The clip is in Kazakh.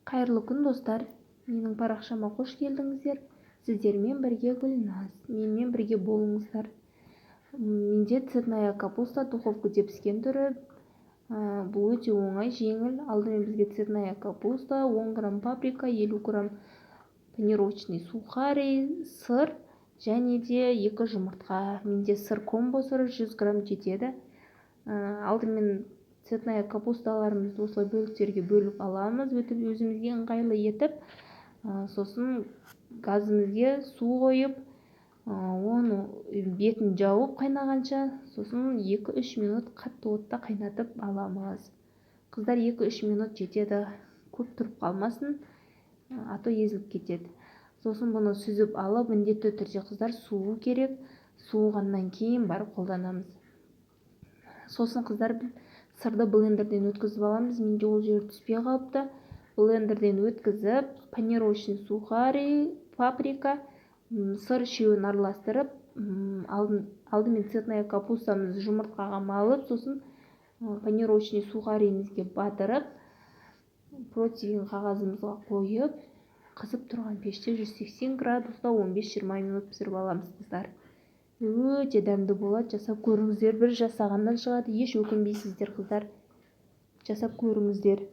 Қайырлы күн, достар! Менің парақшама қош келдіңіздер! Сіздермен бірге Гүлназ. Менімен бірге болыңыздар. Менде цветная капуста, духовкада піскен түрі. Бұл өте оңай, жеңіл. Алдымен бізге цветная капуста, 10 грамм паприка, 50 грамм панировочный сухари, сыр және де екі жұмыртқа. Менде сыр комбо сыры, 100 грамм жетеді. Алдымен цветная капусталарымызды осылай бөліктерге бөліп аламыз, өтіп өзімізге ыңғайлы етіп. Сосын газымызге су қойып, оны бетін жауып қайнағанша, сосын 2-3 минут қатты отта қайнатып аламыз. Қыздар, 2-3 минут жетеді, көп тұрып қалмасын, а то езіліп кетеді. Сосын бұны сүзіп алып, міндетті түрде, қыздар, суу керек. Суығаннан кейін барып қолданамыз. Сосын, қыздар, сырды блендерден өткізіп аламыз. Менде ол жері түспей қалыпты. Блендерден өткізіп, панировочный сухари, паприка, сыр үшеуін араластырып, алдымен цветная капустамызды жұмыртқаға малып, сосын панировочный сухариімізге батырып, противень қағазымызға қойып, қызып тұрған пеште 180 градуста 15-20 минут пісіріп аламыз. Қыздар, өте дәмді болады, жасап көріңіздер. Бір жасағаннан шығады, еш өкінбейсіздер. Қыздар, жасап көріңіздер.